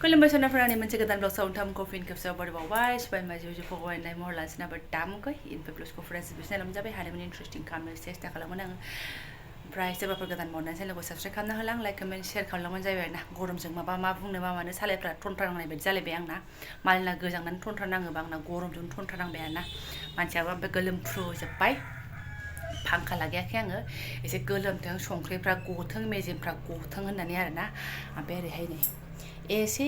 खुलुमबाय सोनाफोरानि मोनसे गोदान ब्लगआव नोंथांमोनखौ फिन खेबसेयाव बरायबावबाय सिबाय माजियाव जे फगवायनाय महर लानोसै नाबा दामुखै इनफे ब्लग्सखौ फरायसै बिसोर नामजाबाय हारिमुनि इन्ट्रेस्टिं खालामनो सेस्था खालामोन आङो ओमफ्राय सोरबाफोर गोदान मावनानै चेनेलखौ साबस्क्राइब खालामना होला लाइक कमेन्ट शेयार खालामलांबानो जाबाय आरोना गरमजों मा बुंनो मा मानो सालायफ्रा थनथ्रा नांनाय बायदि जालायबाय आंना मालिना गोजांनानै थनथ्रा नाङोबा आंना गरमजों थनथ्रा नांबाय आरोना मानसियाबो ओमफ्राय गोलोमफ्रुजोब्बाय फांखा लागायाखै आङो एसे गोलोमथों संख्रिफ्रा गथों मेजेमफ्रा गथों होननानै आरोना ओमफ्राय ओरैहाय नै एसे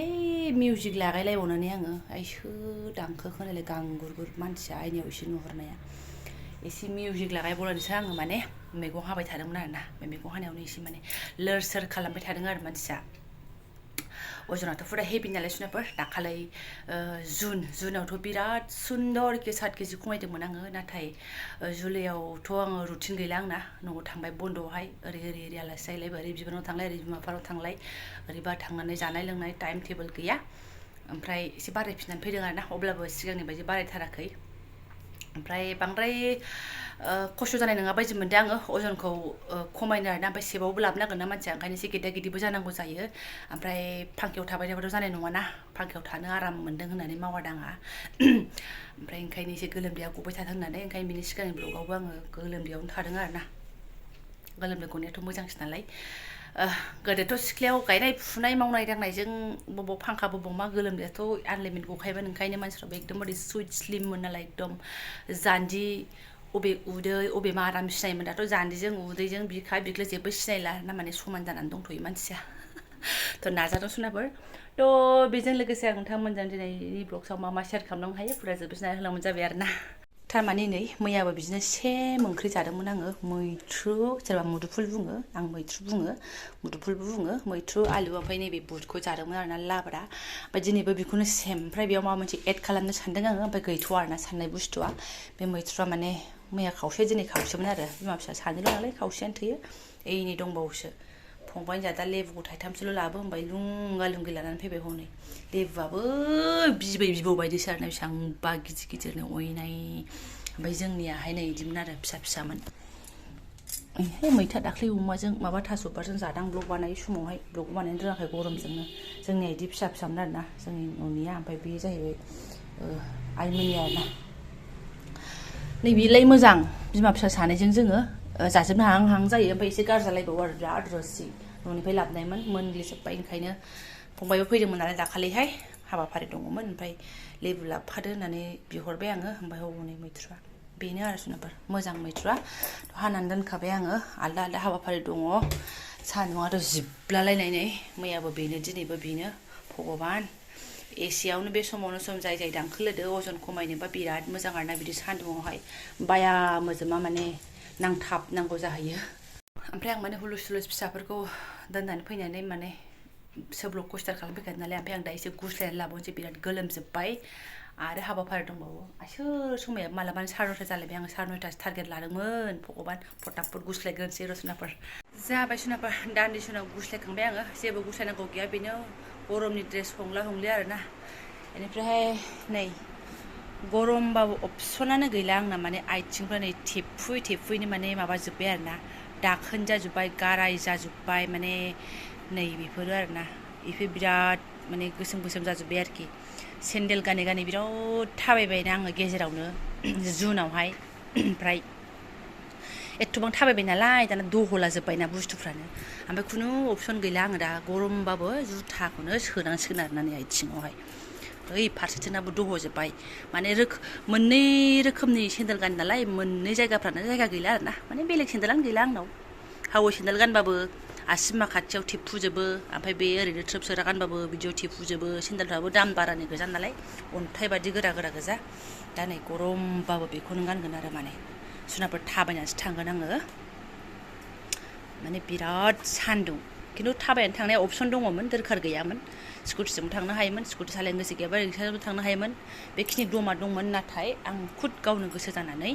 मिउजिक लागायलायबावनानै आङो आइसो दांखो खोनायलाय गांगुरगुर मानसिया आइनायाव एसे नुहुरनाया एसे मिउजिक लागायबावनानैसो आङो माने मैगं हाबाय थादोंमोन आरोना बे मैगं हानायावनो एसे माने लोर सोर खालामबाय थादों आरो मानसिया अजनाथ' फुरा हेभि नालाय सुनाफोर दाखालै जुनावथ' बिराद सुन्दर सात केजि खमायदोंमोन आङो नाथाय जुलाइयावथ' आङो रुटिन गैला आंना न'आव थांबाय बन्द'आवहाय ओरै आलासि जाहैलायबाय ओरै बिबानाव थांलाय ओरै बिमा बिफानाव थांलाय ओरैबा थांनानै जानाय लोंनाय टाइम टेबोल गैया ओमफ्राय एसे बारायफिननानै फैदों आरोना अब्लाबो सिगांनि बायदि बारायथाराखै ओमफ्राय बांद्राय खस्थ' जानाय नङा बायदि मोनदों आङो अजनखौ खमायनो आरोना ओमफ्राय सेबावबो लाबोनांगोन ना मानसिया ओंखायनो एसे गेदा गेदिबो जानांगौ जायो ओमफ्राय फांखायाव थाबाय थाबाथ' जानाय नङाना फांखायाव थानो आराम मोन्दों होननानै मावा दाङा ओमफ्राय ओंखायनो एसे गोलोमदैया गबाय थादों होननानै ओंखायनो बिनि सिगांनि ब्लगावबो आङो गोलोमदैयावनो थादों आरोना गोलोमदै गनायाथ' मोजांसो नालाय गोदोथ' सिख्लायाव गायनाय फुनाय मावनाय दांनायजों बबाव फांखा बबाव मा गोलोमदैयाथ' आनलिमिट गखायोमोन ओंखायनो मानसिफ्राबो एकदमबारे सुइट स्लिममोन नालाय एकदम जान्जि अबे उदै अबे मा आराम सिनायोमोन दाथ' जान्जिजों उदैजों बिखा बिख्लो जेबो सिनायला ना माने समान जानानै दंथ'यो मानसिया थ' नाजादों सुनाफोर थ' बेजों लोगोसे आं नोंथांमोनजों दिनैनि ब्लग्सआव मा शेयार खालामलांनो हायो फुरा जोबोजोबना होलांबानो जाबाय आरोना थारमाने नै मैयाबो बिदिनो सेम ओंख्रि जादोंमोन आङो मैथ्रु सोरबा मुदुफुल बुङो आं मैथ्रु बुङो मुदुफुलबो बुङो मैथ्रु आलु ओमफ्राय नैबे बुटखौ जादोंमोन आरोना लाब्रा ओमफ्राय दिनैबो बेखौनो सेम ओमफ्राय बेयाव माबा मोनसे एड खालामनो सानदों आङो ओमफ्राय गैथ'आ आरोना साननाय बुस्थुआ बे मैथ्रुआ माने मैया खावसे दिनै खावसेमोन आरो बिमा फिसा सानैल' नालाय खावसेयानो थोयो एनै दंबावोसो फंबायनि जादा लेबुखौ थाइथामसोल' लाबो होमबाय लुंगा लुंगि लानानै फैबाय हनै लेबुआबो बिबै बिबौ बायदिसो आरोना बेसेबांबा गिदिर गिदिरनो अयनाय ओमफ्राय जोंनियाहाय नै बिदिमोन आरो फिसा फिसामोन मैथा दाख्लै अमाजों माबा थास' बिबारजों जादां ब्लग बानाय समावहाय ब्लग बानायनो रोङाखै गरमजोंनो जोंनिया बिदि फिसा फिसामोन आरोना जोंनि न'निया ओमफ्राय बे जाहैबाय आइमोननि आरोना नैबेलाय मोजां बिमा फिसा सानैजों जोङो जाजोबनो हाहां जायो ओमफ्राय एसे गाज्रि जालायबावो आरो बिराद रोसि न'निफ्राय लाबोनायमोन मोनग्लिजोब्बाय ओंखायनो फंबायबो फैदोंमोन नालाय दाखालिहाय हाबाफारि दङमोन ओमफ्राय लेबु लाबोफादो होननानै बिहरबाय आङो ओमफ्राय हनै मैथ्रुआ बेनो आरो सुनाफोर मोजां मैथ्रुआ हानानै दोनखाबाय आङो आलदा आलदा हाबाफारि दङ सान्दुङाथ' जिब्लालायनाय नै मैयाबो बेनो दिनैबो बेनो भगबान एसेयावनो बे समावनो सम जाय दांखोलोदो अजन खमायनोबा बिराद मोजां आरोना बिदि सान्दुङावहाय बाया मोजोमा माने नांथाबनांगौ जाहैयो ओमफ्राय आं माने हुलुस थुलुस फिसाफोरखौ दोननानै फैनानै माने सोब्लकखौ स्टार्ट खालामफैखादों नालाय ओमफ्राय आं दा एसे गुस्लायनानै लाबावनोसै बिराद गोलोमजोब्बाय आरो हाबाफारि दंबावो आइसोर समाया मालाबानो 9:30 जालायबाय आङो 9:30 टारगेट लादोंमोन भगबान फटाफट गुस्लायग्रोनोसै र' सुनाफोर जाबाय सुनाफोर दान्दिसे उनाव गुस्लायखांबाय आङो जेबो गुस्लायनांगौ गैया बेनो गरमनि ड्रेस हंला हंलि आरोना बेनिफ्राय नै गरमबाबो अपसनानो गैला आंना माने आथिंफ्रा नै थेबफुयैनो माने माबाजोब्बाय आरोना दाखोन जाजोब्बाय गाराय जाजोब्बाय माने नै बेफोरो आरोना बेफोर बिराद माने गोसोम जाजोब्बाय आरोखि सेन्देल गानै गानै बिराद थाबायबायना आङो गेजेरावनो जुनावहाय ओमफ्राय एथ'बां थाबायबाय नालाय दाना दहला जोब्बायना बुस्थुफ्रानो ओमफ्राय खुनु अपसन गैला आङो दा गरमबाबो जुथाखौनो सोनांसिगोन आरोना नै आथिङावहाय ओइ फारसेथिंनाबो दहजोब्बाय माने मोननै रोखोमनि सेन्देल गानो नालाय मोननै जायगाफ्रानो जायगा गैला आरोना माने बेलेग सेन्देलानो गैला आंनाव हावै सेन्देल गानबाबो आसिमा खाथियाव थेबफुजोबो ओमफ्राय बे ओरैनो थ्रोब सोरा गानबाबो बिदियाव थेबफुजोबो सेन्देलफ्राबो दाम बारानि गोजा नालाय अन्थाइ बादि गोरा गोजा दा नै गरमबाबो बेखौनो गानगोन आरो माने सुनाफोर थाबायनानैसो थांगोन आङो माने बिराद सान्दुं खिन्थु थाबायनानै थांनाय अपसन दङमोन दरखार गैयामोन स्कुटिजोंबो थांनो हायोमोन स्कुटि सालायनो गोसो गैयाबा रिक्साजोंबो थांनो हायोमोन बेखिनि दमा दंमोन नाथाय आं खुद गावनो गोसो जानानै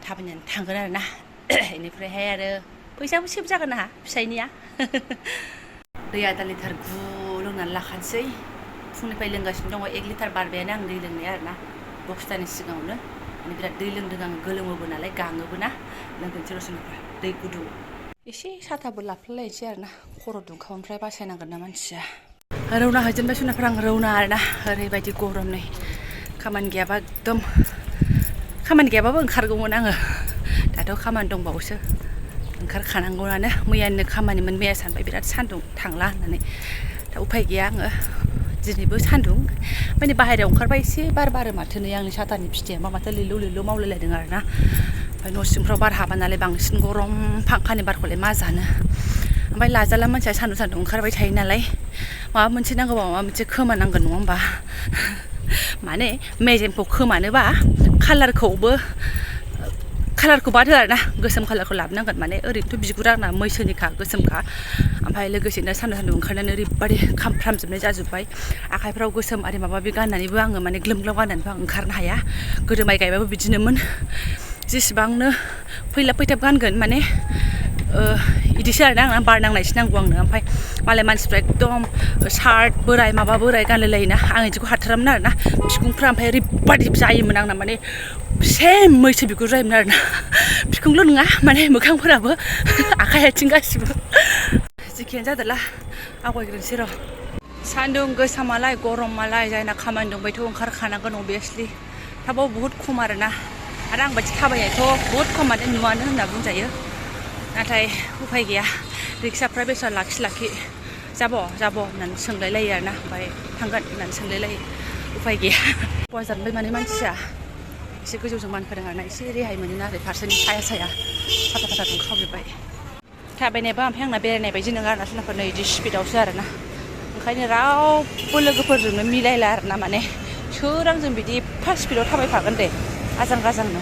थाबायनानै थांगोन आरोना बेनिफ्रायहाय आरो फैसाबो सेभ जागोन आंहा फिसाइनिया दैया दा लिटार 9 लोंनानै लाखानोसै फुंनिफ्राय लोंगासिनो दङ 1 लिटार बारबायानो आं दै लोंनाया आरोना 10टानि सिगाङावनो माने बिराद दै लोंदों आङो गोलोमोबो नालाय गाङोबो ना लोंगोनसै रसुनफ्रा दै गुदुं एसे साथाबो लाफ्लालायनोसै आरोना खर' दुंखावनिफ्राय बासायनांगोन ना मानसिया रौना हैजेनबाय सुनाफोर आं रौना आरोना ओरैबायदि गरम नै खामानि गैयाबा एकदम खामानि गैयाबाबो ओंखारगौमोन आङो दाथ' खामानि दंबावोसो ओंखारखानांगौआनो मैयानो खामानिमोन मैया सानबाय बिराद सान्दुं थांला होननानै दा उफाय गैया आङो दिनैबो सान्दुं माने बाहेरायाव ओंखारबा एसे बार बारो माथो नै आंनि साथानि फिथाइया माथो लिलु लिलु मावलायलायदों आरोना ओमफ्राय न' सिंफ्राव बार हाबा नालाय बांसिन गरम फांखानि बारखौलाय मा जानो ओमफ्राय लाजाला मानसिया सान्दुं सान्दुं ओंखारबाय थायो नालाय माबा मोनसे नांगौबा माबा मोनसे खोमानांगोन नङा होमबा माने मेजेमखौ खोमानोबा कालारखौ बाद होआ आरोना गोसोम कालारखौ लाबोनांगोन माने ओरैनोथ' बिगुरा आंना मैसोनिखा गोसोमखा ओमफ्राय लोगोसेनो सान्दुं सान्दुं ओंखारनानै ओरैबादि खामफ्रामजोबनाय जाजोब्बाय आखाइफ्राव गोसोम आरि माबा माबि गाननानैबो आङो माने ग्लोम ग्लोम गाननानैबो आं ओंखारनो हाया गोदो माइ गायबाबो बिदिनोमोन जेसेबांनो फैलाब फैथाब गानगोन माने इदिसो आरोना आंना बार नांनायसो नांगौ आंनो ओमफ्राय मालाय मानसिफ्रा एकदम सार्ट बोराय माबा बोराय गानलाय लायोना आं इदिखौ हाथारामोन आरोना बिखुंफ्रा ओमफ्राय ओरैबादि जायोमोन आंना माने सेम मैसो बिगुर जायोमोन आरोना बिखुंल' नङा माने मोखांफोराबो आखाइ आथिं गासिबो जेखियानो जादोला आवगायग्रोनोसै र' सान्दुं गोसामालाय गरममालाय जायना खामानि दंबायथ' ओंखारखानांगोन अभियासलि थाबाव बहुद खम आरोना आरो आं बायदि थाबायनायथ' बहुद खम माने नुवानो होनना बुंजायो नाथाय उफाय गैया रिक्साफ्रा बेसेबां लाखि जाब' होननानै सोंलायलायो आरोना ओमफ्राय थांगोन होननानै सोंलायलायो उफाय गैया क'क्राझारनिफ्राय माने मानसिया एसे गोजौजों मानखोदों आरोना एसे रेहाय मोनोना ओरै फारसेनि साया साथा दुंखावजोब्बाय थाबायनायबा ओमफ्राय आंना बेरायनाय बायदि नङा आरोना सोरनाफोर नै इदि स्पिडआवसो आरोना ओंखायनो रावबो लोगोफोरजोंनो मिलायला आरोना माने सोर आंजों बिदि एफा स्पिडआव थाबायफागोन दे आजां गाजांनो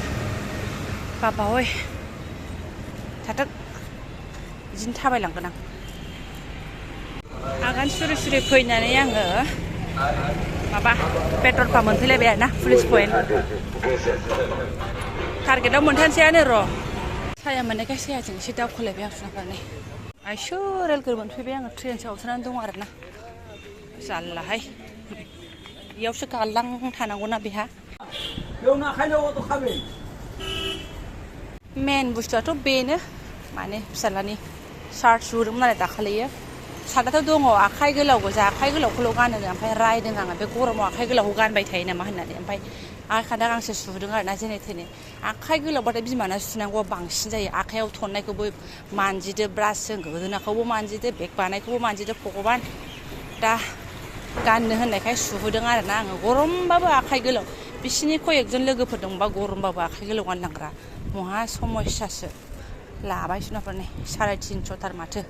बाबावै थाथों बिदिनो थाबायलांगोन आं आगान सुरि फैनानै आङो माबा पेट्रल पाम्प मोनफैलायबाय आरोना पुलिस पइन्ट टारगेटआव मोनथारसैयानो र' साया मोननायखाय सायाजों एसे दावखोलायबाय आं सुनाफोरनै आइसो रेलखौ मोनफैबाय आङो ट्रेनसो हावथानानै दं आरोना जारलाहाय बेयावसो गालां थानांगौना बेहा मेन बुस्थुआथ' बेनो माने फिसालानि सार्ट सुदोंमोन आरो दाखालियो सार्टआथ' दङ आखाइ गोलाव गोजा आखाइ गोलावखौल' गानो ओमफ्राय रायदों आङो बे गरमाव आखाइ गोलावखौ गानबाय थायो नामा होननानै ओमफ्राय आखाइ खान्दा गांसे सुदों आरोना जेने थेने आखाइ गोलावबाथाय बिमाना सुनांगौआ बांसिन जायो आखाइयाव थननायखौबो मानजिदो ब्रासजों गोदोनाखौबो मानजिदो बेग बानायखौबो मानजिदो भगबान दा गाननो होननायखाय सुहोदों आरोना आङो गरमबाबो आखाइ गोलाव बिसिनि कयेकजन लोगोफोर दंबा गरमबाबो आखाइ गोलाव गानलांग्रा महा समस्यासो लाबाय सुनाफोरनै 350थार माथो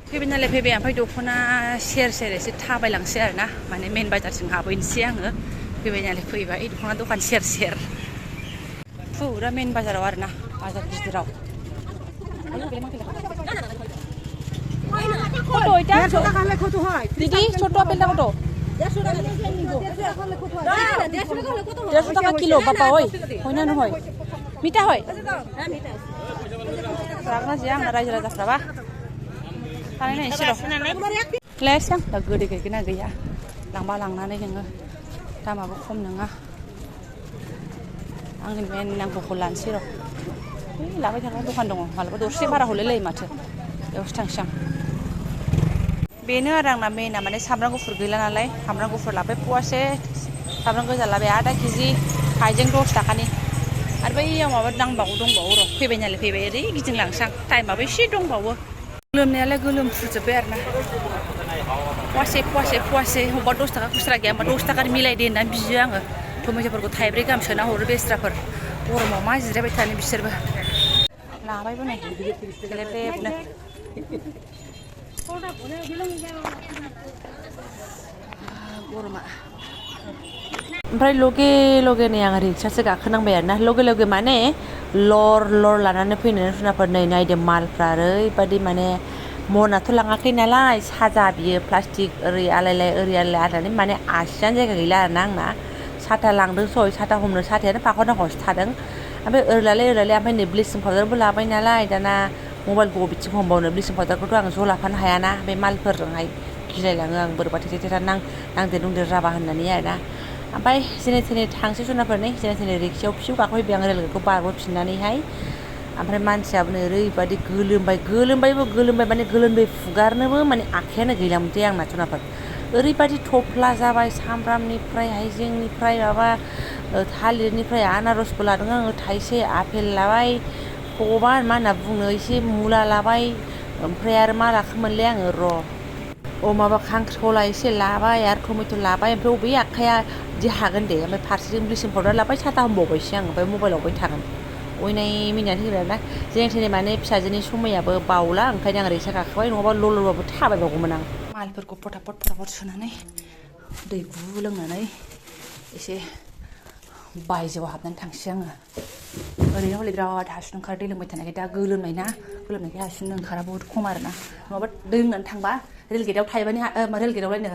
फैबाय नालाय फैबाय ओमफ्राय दख'ना सेर एसे थाबायलांसै आरोना माने मेन बाजारसिम हाबहैनोसै आङो फैबाय नालाय फैबाय दख'ना दखान सेर फुरा मेन बाजाराव आरोना बाजार गिदिराव দিদি ছোট আপেলটা কত 150 টাকা কিলো বাবা ওই হয় না নহয় মিঠা হয় রাগনা যে आंना रायजो राजाफ्राबा थानाय नायनोसै र' लेसआं दा गोदै गैगोना गैया लांबा लांनानै नोङो दामाबो खम नङा आंनि मेन नांगौखौ लानोसै र' लाबाय थाग्रा दखान दङ मालाबा दरसे बारा हरलायलायो माथो बेयावसो थांसै आं बेनो आरो आंना मेना माने सामब्राम गुफुर गैला नालाय सामब्राम गुफुर लाबाय पवासे सामब्राम गोजा लाबाय आधा केजि हाइजें 10 थाखानि आरो बैयाव माबा दंबावो र' फैबाय नालाय फैबाय ओरै गिदिंलांसां टाइमाबो एसे दंबावो गोलोमनायालाय गोलोमफ्रुजोब्बाय आरोना पवासे अबेबा 10 थाखा खुस्रा गैया होमबा 10 थाखानि मिलायदे होननानै बियो आङो टमेट'फोरखौ 3 गाहाम सोना हरो बेस्राफोर गरमाव मा जिरायबाय थानो बिसोरबो लाबायबो नै गेलेबनो गरमा ओमफ्राय लगे नै आं रिक्सासो गाखोनांबाय आरोना लगे माने लर लानानै फैनानै सुनाफोर नै नायदो मालफ्रा ओरैबादि माने मनाथ' लाङाखै नालाय साजा बियो प्लास्टिक ओरै आलायलाय आलायनानै माने आसियानो जायगा गैला आरोना आंना साथा लांदों सय साथा हमनो साथायानो फाखर थादों ओमफ्राय ओरैलाय ओमफ्राय नै ब्लिचिं पाउदारबो लाबाय नालाय दाना मबाइलखौ बबेथिं हमबावनो ब्लिचिं पाउदारखौथ' आं ज' लाफानो हायाना बे मालफोरजोंहाय गिलायलाङो आं बोरैबा थेथेरा नांदेर जाबा होननानै आरोना ओमफ्राय जेने थेने थांसै जुनारफोरनि जेने थेने रिक्सायाव फिसौ गाखोफैबाय आं रेलगेटखौ बारबोफिननानैहाय ओमफ्राय मानसियाबो नै ओरैबायदि गोलोमबाय माने गोलोमदै फुगारनोबो माने आखायानो गैलामोनसै आंना जुनाफोर ओरैबायदि थफ्ला जाबाय सामब्रामनिफ्राय हाइजेंनिफ्राय माबा थालिरनिफ्राय आनारसबो लादों आङो थाइसे आपेल लाबाय भगबान मा होनना बुंनो एसे मुला लाबाय ओमफ्राय आरो मा लाखोमोनलै आङो माबा खांख्रिखला एसे लाबाय आरो टमेट' लाबाय ओमफ्राय बबे आखाया बिदि हागोन दे ओमफ्य फारसेथिं ब्लिचिं पाउडार लाबाय साथा हमबावबायसो आं ओमफ्राय मबाइलावबो थागोन अयनाय मिनिनानै होग्रा ना जेने थेने माने फिसाजोनि समायाबो बावला ओंखायनो आं रिक्सा गाखोबाय नङाबा ल'ल'बाबो थाबायबावगौमोन आं मालफोरखौ फटाफट सोनानै दै गुदुं लोंनानै एसे बायजोआव हाबनानै थांसै आङो ओरैनो हले बिराद हासुनो ओंखारो दै लोंबाय थानायखाय दा गोलोमनायखाय हासुनो ओंखारा बहुद खम आरोना नङाबा दै लोंनानै थांबा रेलगेटआव थाइबानि रेलगेटआवलायनो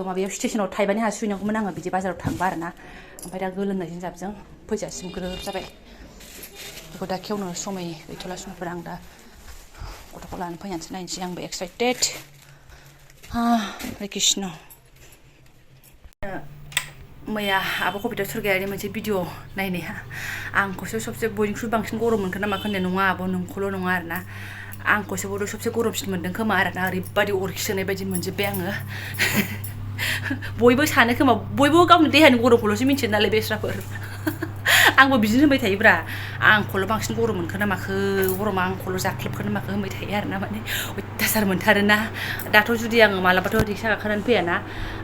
माबायाव स्टेसनाव थाइबानि हासुहैनांगौमोन आङो बिदि बाजाराव थांबा आरोना ओमफ्राय दा गोलोमनायजों जाबजों फैजासिम ग्रोब जाबाय बेखौ दा खेवनो समय गैथ'ला समफोर आं दा गथ'खौ लानानै फैनानैसो नायनोसै आंबो एक्साइटेड हरे कृष्ण मैया आब' कबिता सरगयारिनि मोनसे भिडिअ नायनाया आंखौसो सबसे बयनिख्रुइ बांसिन गरम मोनखो ना माखो होननाय नङा आब' नोंखौल' नङा आरोना आंखौसो बड' सबसे गरमसिन मोन्दों खोमा आरोना ओरैबायदि अरखि सोनाय बायदि मोनजोब्बाय आङो बयबो सानो खोमा बयबो गावनि देहानि गरमखौल'सो मिन्थियो नालाय बेस्राफोर आंबो बिदिनो होनबाय थायोब्रा आंखौल' बांसिन गरम मोनखो ना माखो गरमा आंखौल' जाख्लबखो ना माखो होनबाय थायो आरोना माने अयथासार मोनथारोना दाथ' जुदि आङो मालाबाथ' रिक्सा गाखोनानै फैयाना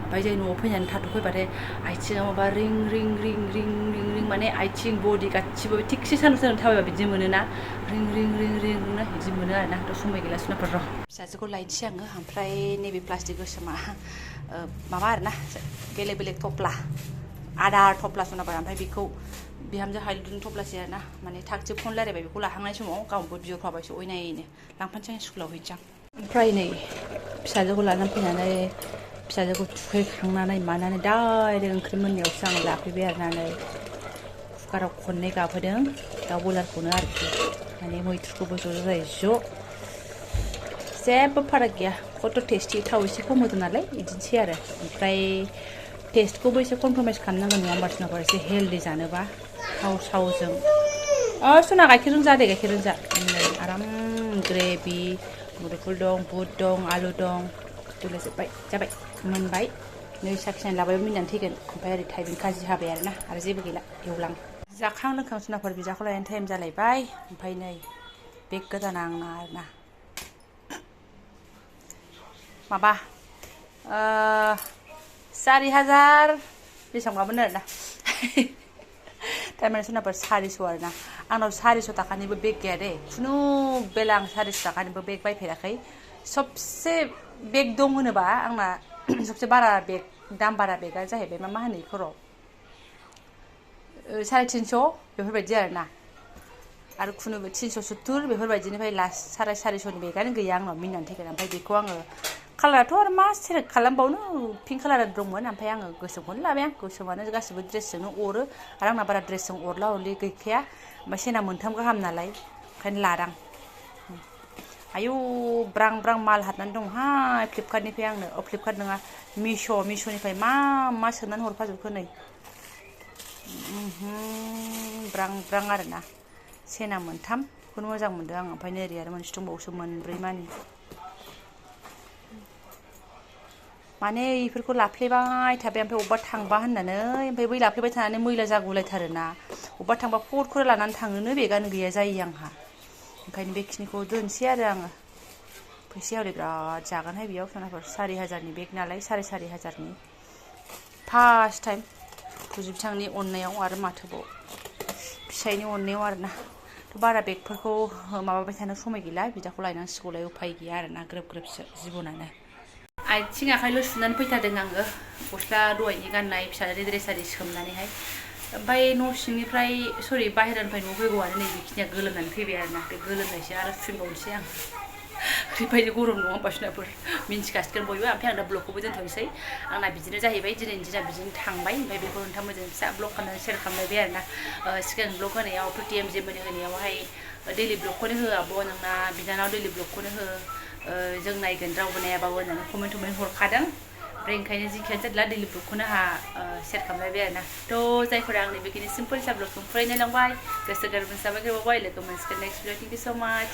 ओमफ्राय जों न'आव फैनानै थाथ'फैबाथाय आथिङाव माबा ring ring ring ring ring ring माने आथिं बडि गासिबो थिगसे सानाव थाबायबा बिदि मोनोना रिं रिं रिं रिं ना बिदि मोनो आरोना थ' समाय गैला सुनाफोर र' फिसाजोखौ लायनोसै आङो ओमफ्राय नैबे प्लास्टिक गोसोमा माबा आरोना बेलेग थफ्ला आदार थफ्ला सुनाफोर ओमफ्राय बेखौ बिहामजो हायदुनि थफ्लासै आरोना माने थागथिग फन रायलायबाय बेखौ लाहांनाय समाव गावबो बिहरफाबायसो अयनायैनो लांफानोसै आं स्कुलाव हैनोसै आं ओमफ्राय नै फिसाजोखौ लानानै फैनानै फिसाजोखौ थुखैखांनानै मानानै डाइरेक्ट ओंख्रि मोननायावसो आं लाफैबाय आरोना नै कुकाराव खननै गाबहोदों दाउ बयलारखौनो आरोखि माने मैथ्रुखौबो ज' जेबो फाराग गैया खथ' टेस्टि थाव एसे खम होदों नालाय बिदिनोसै आरो ओमफ्राय टेस्टखौबो एसे कमप्रमाइस खालामनांगोन नङा होमबा सुनाफोर एसे हेल्दि जानोबा थाव सावजों सुना गाइखेरजों जा दे गाइखेरजों जा आराम ग्रेभि मुदुफुल दं बुट दं आलु दं दुलाजोब्बाय जाबाय मोनबाय नै साखिनानै लाबायबो मिनिनानै थैगोन ओमफ्राय ओरै थाइबें खाजि हाबाय आरोना आरो जेबो गैला एवलां जाखां लोंखां सुनाफोर बिदाखौ लायनो टाइम जालायबाय ओमफ्राय नै बेग गोदाना आंना आरोना माबा 4000 बेसेबांबामोन आरोना थारमाने सोरनाबा 400 आरोना आंनाव 400 थाखानिबो बेग गैया दे खुनु बेला आं 400 थाखानिबो बेग बायफेराखै सबसे बेग दं होनोबा आंना सबसे बारा बेग दाम बारा बेगा जाहैबाय मा होनो बेखौ र' 350 बेफोरबायदि आरोना आरो खुनुबो 370 बेफोरबायदिनिफ्राय लास्ट 450 नि बेगानो गैया आंनाव मिनिनानै थैगोन ओमफ्राय बेखौ आङो कालाराथ' आरो मा सेलेक्ट खालामबावनो पिंक कालार दंमोन ओमफ्राय आङो गोसोमखौनो लाबाय आं गोसोमानो गासिबो ड्रेसजोंनो अरो आरो आंना बारा ड्रेसजों अरला अरलि गैखाया ओमफ्राय सेना मोनथाम गाहाम नालाय ओंखायनो लादां आयौ ब्रां ब्रां माल हाबनानै दंहाय फ्लिपकार्टनिफ्राय आंनो फ्लिपकार्ट नङा मिश'निफ्राय मा सोनानै हरफाजोबखो नै ब्रां ब्रां आरोना सेना मोनथाम बेखौनो मोजां मोनदों आं ओमफ्राय नै ओरै आरो मोनसे दंबावोसो मोनब्रै मानि माने इफोरखौ लाफ्लेबाय थाबाय ओमफ्राय अबेबा थांबा होननानै ओमफ्राय बै लाफ्लेबाय थानानै मैला जागुलायथारोना अबेबा थांबा खर लानानै थांनोनो बेगानो गैया जायो आंहा ओंखायनो बेखिनिखौ दोनसै आरो आङो फैसाया हले बिराद जागोनहाय बेयाव सोनाफोर 4000 नि बेग नालाय 4500 नि फार्स्ट टाइम फुजिबिथांनि अननायाव आरो माथोबाव फिसायनि अननायाव आरोना बारा बेगफोरखौ माबाबाय थानो समय गैला बिदाखौ लायनांसिगौलाय उफाय गैया आरोना ग्रोब ग्रोबसो जिबनानो आथिं आखाइल' सुनानै फैथारदों आङो गस्ला दहायनि गाननाय फिसाजोनि ड्रेस आरि सोमनानैहाय ओमफ्राय न' सिंनिफ्राय बाहेरानिफ्राय न'आव फैगौआनो नै बेखिनिया गोलोमनानै फैबाय आरोना बे गोलोमनायसो आरो सुफिनबावनोसै आं ओरैबायदि गरम नङा होमबा सुनाफोर मिन्थिखासिगोन बयबो ओमफ्राय आं दा ब्लगखौबो दोनथ'नोसै आंना बिदिनो जाहैबाय दिनैनि दिना बिदिनो थांबाय ओमफ्राय बेखौ नोंथांमोनजों फिसा ब्लग खालामनानै शेयार खालामलायबाय आरोना सिगां ब्लग होनायाव 50 MJ मोन होनायावहाय दैलि ब्लगखौनो हो आब' नोंना बिनानाव दैलि ब्लगखौनो हो जों नायगोन रावबो नायाबाबो होननानै कमेन्ट हरखादों ओमफ्राय ओंखायनो जिखियानो जादोला दैलि ब्लगखौनो आंहा शेयार खालामलायबाय आरोना थ' जायफोरा आंनि बेखिनि सिम्पोल सा ब्लगखौ फरायनाय लांबाय गोसो गोरबोनि साबायखर बावबाय लोगो मोनसिगोन नेक्स्ट भिडिअ थेंक इउ स' माच